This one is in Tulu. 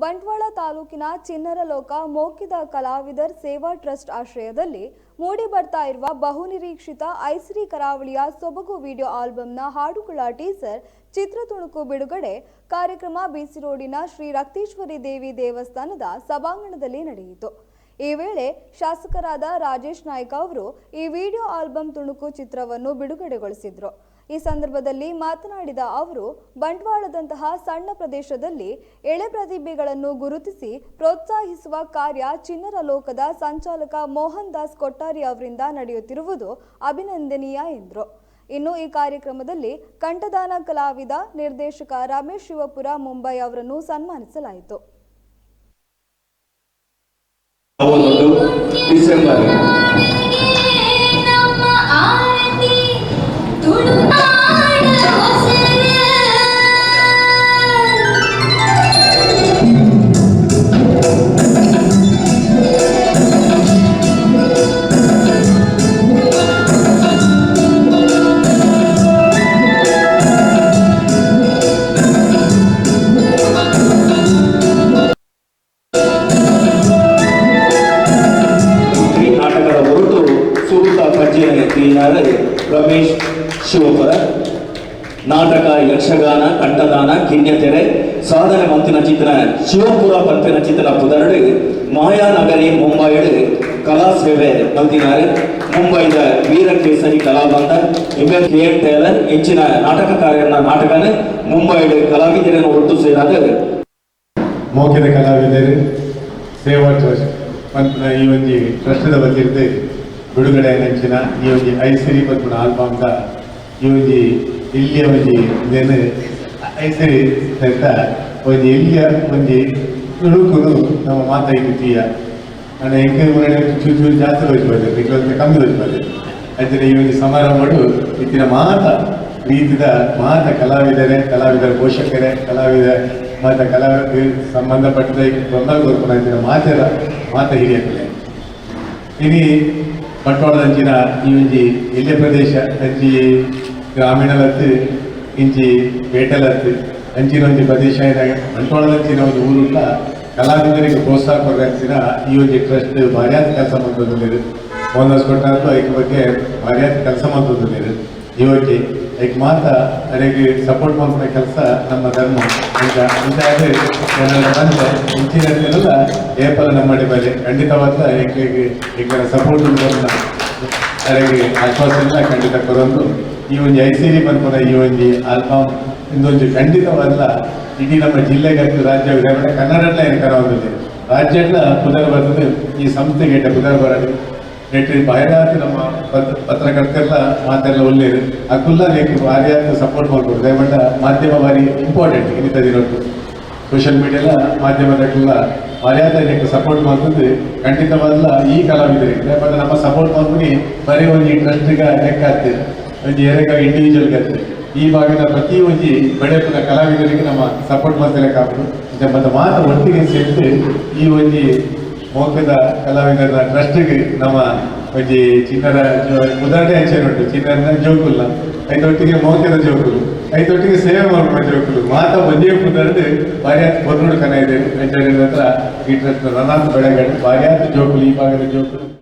Bantwal ತಾಲೂಕಿನ ಚಿನ್ನರಲೋಕ ಮೋಕಿದ ಕಲಾವಿದರ್ ಸೇವಾ ಟ್ರಸ್ಟ್ ಆಶ್ರಯದಲ್ಲಿ ಮೂಡಿ ಬರ್ತಾ ಇರುವ ಬಹುನಿರೀಕ್ಷಿತ ಐಸಿರಿ ಕರಾವಳಿಯ ಸೊಬಗು ವಿಡಿಯೋ ಆಲ್ಬಂನ ಹಾಡುಗಳ ಟೀಸರ್ ಚಿತ್ರತುಣುಕು ಬಿಡುಗಡೆ ಕಾರ್ಯಕ್ರಮ ಬಿಸಿ ರೋಡಿನ ಶ್ರೀ ರಕ್ತೇಶ್ವರಿ ದೇವಿ ದೇವಸ್ಥಾನದ ಸಭಾಂಗಣದಲ್ಲಿ ನಡೆಯಿತು. ಈ ವೇಳೆ ಶಾಸಕರಾದ ರಾಜೇಶ್ ನಾಯ್ಕ ಅವರು ಈ ವಿಡಿಯೋ ಆಲ್ಬಂ ತುಣುಕು ಚಿತ್ರವನ್ನು ಬಿಡುಗಡೆಗೊಳಿಸಿದರು. ಈ ಸಂದರ್ಭದಲ್ಲಿ ಮಾತನಾಡಿದ ಅವರು, ಬಂಟ್ವಾಳದಂತಹ ಸಣ್ಣ ಪ್ರದೇಶದಲ್ಲಿ ಎಳೆ ಪ್ರತಿಭೆಗಳನ್ನು ಗುರುತಿಸಿ ಪ್ರೋತ್ಸಾಹಿಸುವ ಕಾರ್ಯ ಚಿನ್ನರ ಲೋಕದ ಸಂಚಾಲಕ ಮೋಹನ್ ದಾಸ್ ಕೊಟ್ಟಾರಿ ಅವರಿಂದ ನಡೆಯುತ್ತಿರುವುದು ಅಭಿನಂದನೀಯ ಎಂದರು. ಇನ್ನು ಈ ಕಾರ್ಯಕ್ರಮದಲ್ಲಿ ಕಂಠದಾನ ಕಲಾವಿದ, ನಿರ್ದೇಶಕ ರಮೇಶ್ ಶಿವಪುರ ಮುಂಬೈ ಅವರನ್ನು ಸನ್ಮಾನಿಸಲಾಯಿತು. ಡಿಸೆಂಬರ್ ನಮ್ಮ ಆರತಿ ತುಳುನಾಡ ಹೊಸರ. ಈ ನಾಟಕದ ಹೊರಟು ಸುರುತ ಕಜ್ಜೆಯ ತೀನಾರೆ ರಮೇಶ್ ಶಿವಪುರ. ನಾಟಕ, ಯಕ್ಷಗಾನ, ಕಂಠದಾನ, ಕಿನ್ಯತೆರೆ ಸಾಧನೆ ಮಂತಿನ ಚಿತ್ರ ಶಿವಪುರ ಪಂಪಿನ ಚಿತ್ರ ಪುದರಡು ಮಾಯಾನಗರಿ ಮುಂಬೈಡು ಕಲಾ ಸೇವೆ ಮಲ್ತಿನಾರೆ. ಮುಂಬೈದ ವೀರಕೇಸರಿ ಕಲಾಬಂಧ ಇವೆ K N Taylor ಇಂಚಿನ ನಾಟಕಕಾರನ ನಾಟಕನೇ ಮುಂಬೈಡು ಕಲಾವಿದರನ್ನು ಒಟ್ಟು ಸೇರಾದ ಮೋಕೆದ ಕಲಾವಿದರು ಸೇವಾ ಟ್ರಸ್ಟ್ ಪನ್ಪುನ ಈ ಒಂಜಿ ಟ್ರಸ್ಟ್ದ ವತಿರ್ದ್ ಬಿಡುಗಡೆ ಆಯಿನಂಚಿನ ಈ ಒಂಜಿ ಐಸಿರಿ ಪನ್ಪುನ ಆಲ್ಬಮ್ದ ಈ ಒಂಜಿ ಇಲ್ಲಿಯ ಒಂಜಿ ಇಂದೆನ್ ಐಸಿರಿ ಸಹಿತ ಒಂಜಿ ಎಲ್ಲಿಯ ಒಂಜಿ ತುಳುಕುನು ನಮ್ಮ ಮಾತಾಯ್ತು ತೀಯ ಅಂಡ ಎಂಕ್ ಮುನ್ನಡೆ ಚೂರು ಚೂರು ಜಾಸ್ತಿ ತೋಜಿಪಾದೆ, ನಿಕ್ಲೆ ಕಮ್ಮಿ ತೋಜಿಪಾದೆ. ಅಂಚನೆ ಈ ಒಂಜಿ ಸಮಾರಂಭಡು ಇತ್ತಿನ ಮಾತ ರೀತಿದ ಮಾತ ಕಲಾವಿದರೆ, ಕಲಾವಿದರ ಪೋಷಕರೇ, ಕಲಾವಿದ ಮಾತ ಕಲಾ ಸಂಬಂಧಪಟ್ಟ ಬೆಂಬಲ ಕೊರ್ಪುನ ಇತ್ತಿನ ಮಾತೆರ ಮಾತ ಹಿರಿಯಕುಲೆ, ಇನಿ ಬಂಟ್ವಾಳದಂಚಿನ ಈ ಒಂಜಿ ಎಲ್ಯ ಪ್ರದೇಶ, ಅಂಚಿ ಗ್ರಾಮೀಣಲತ್ತು ಇಂಚಿ ಪೇಟೆಲತ್ತು ಅಂಚಿನ ಒಂಜಿ ಪ್ರದೇಶ ಬಂಟ್ವಾಳದಂಚಿನ ಒಂಜಿ ಊರುಲ್ಲ ಕಲಾವಿದರಿಗೆ ಪ್ರೋತ್ಸಾಹ ಕೊಡಂಚಿನ ಈ ಒಂಜಿ ಟ್ರಸ್ಟ್ ಭಾರ್ಯಾತ್ ಕೆಲಸ ಮಲ್ತೊಂದುಲ್ಲೆರ್. ಮೋಹನ್ದಾಸ್ ಕೊಟ್ಟಾರ್ದು ಐಕ್ ಬಗ್ಗೆ ಭಾರ್ಯಾತ್ ಕೆಲಸ ಮಲ್ತೊಂದುಲ್ಲೆರ್. ಯುವಕಿ ಐಕ್ ಮಾತ ಅರೆಗ್ ಸಪೋರ್ಟ್ ಮಲ್ಪುನ ಕೆಲಸ ನಮ್ಮ ಧರ್ಮ ಅಂಚ ಅಂಚಾದ್ ಜನರ ಬಂದೆ ಇಂಚಿನ ಏಪಲ ನಮ್ಮಡೆ ಬಲೆ ಖಂಡಿತವಾದ ಎಂಕ್ಲೆಗ್ ಎಂಕ್ಲೆನ ಸಪೋರ್ಟ್ ಉಂಡು. ಅರೆಗ್ ಆಶ್ವಾಸನೆ ಖಂಡಿತ ಕೊರೊಂದು ಈ ಒಂಜಿ ಐಸಿರಿ ಪನ್ಪುನ ಈ ಒಂಜಿ ಆಲ್ಬಮ್ ಇಂದೊಂಜಿ ಖಂಡಿತವಾದ್ಲ ಇಡೀ ನಮ್ಮ ಜಿಲ್ಲೆಗೆ, ರಾಜ್ಯ, ಕನ್ನಡಡ್ಲ ಏನು ಕರವೊಂದಿದೆ, ರಾಜ್ಯಡ್ಲ ಪುದರ್ ಬರ್ತದೆ. ಈ ಸಂಸ್ಥೆಗೆ ಪುದರ್ ಬರಲಿ. ನೆಟ್ ಬಾಯ್ರಾತ್ ನಮ್ಮ ಪತ್ರಕರ್ತರೆಲ್ಲ ಮಾತೆಲ್ಲ ಒಳ್ಳೇರು, ಅಕುಲ್ಲ ನೇಕ್ ಭಾರಿಯಾತ್ ಸಪೋರ್ಟ್ ಮಾಡ್ಬೋದು. ದಯಮಂಡ ಮಾಧ್ಯಮ ಭಾರಿ ಇಂಪಾರ್ಟೆಂಟ್. ಇನ್ನಿತ ದಿನೊಟ್ಟು ಸೋಷಿಯಲ್ ಮೀಡಿಯಾ ಮಾಧ್ಯಮದಕ್ಕೆಲ್ಲ ಮರ್ಯಾದೆ ನೆಕ್ ಸಪೋರ್ಟ್ ಮಾಡ್ತದೆ. ಖಂಡಿತವಾದ್ಲ ಈ ಕಲಾವಿದರಿಗೆ ದಯಮಂಡ ನಮ್ಮ ಸಪೋರ್ಟ್ ಮಾಡ್ಬಿಡಿ. ಬರೀ ಒಂಜಿ ಟ್ರಸ್ಟ್ಗ ಲೆಕ್ಕ ಆಗ್ತದೆ, ಒಂಜಿ ಏರೆಗ ಇಂಡಿವಿಜುವಲ್ ಆಗ್ತದೆ. ಈ ಭಾಗದ ಪ್ರತಿ ಒಂಜಿ ಬೆಳೆಪುನ ಕಲಾವಿದರಿಗೆ ನಮ್ಮ ಸಪೋರ್ಟ್ ಮಾಡ್ತಲೇ ಕಾಪುಡು. ಮತ್ತೆ ಮಾತ ಒಟ್ಟಿಗೆ ಸೇರಿಸಿ ಈ ಒಂಜಿ ಮೋಕದ ಕಲಾವಿದರ ಟ್ರಸ್ಟ್ಗೆ ನಮ್ಮ ಒಂಜಿ ಚಿನ್ನರ ಉದಾಹರಣೆ ಅಂಚನೆ ಉಂಟು. ಚಿನ್ನರ ಜೋಕುಲ್ಲ, ಐತೊಟ್ಟಿಗೆ ಮೋಕೆದ ಜೋಕುಲು, ಐತೊಟ್ಟಿಗೆ ಸೇವೆ ಮಾಡುವ ಜೋಕುಲು ಮಾತ ಒಂಜೇ ಪುದರ್ಡ್ ಬಾರ್ಯಾತ್ ಪೊರ್ನುಡು ಕನ ಇದೆ. ಅಂಚನೆ ಹತ್ರ ಈ ಟ್ರಸ್ಟ್ ನನಾತ್ ಬೆಳಗಡೆ ಬಾರ್ಯಾತ್ ಜೋಕುಲು, ಈ ಭಾಗದ ಜೋಕುಲು.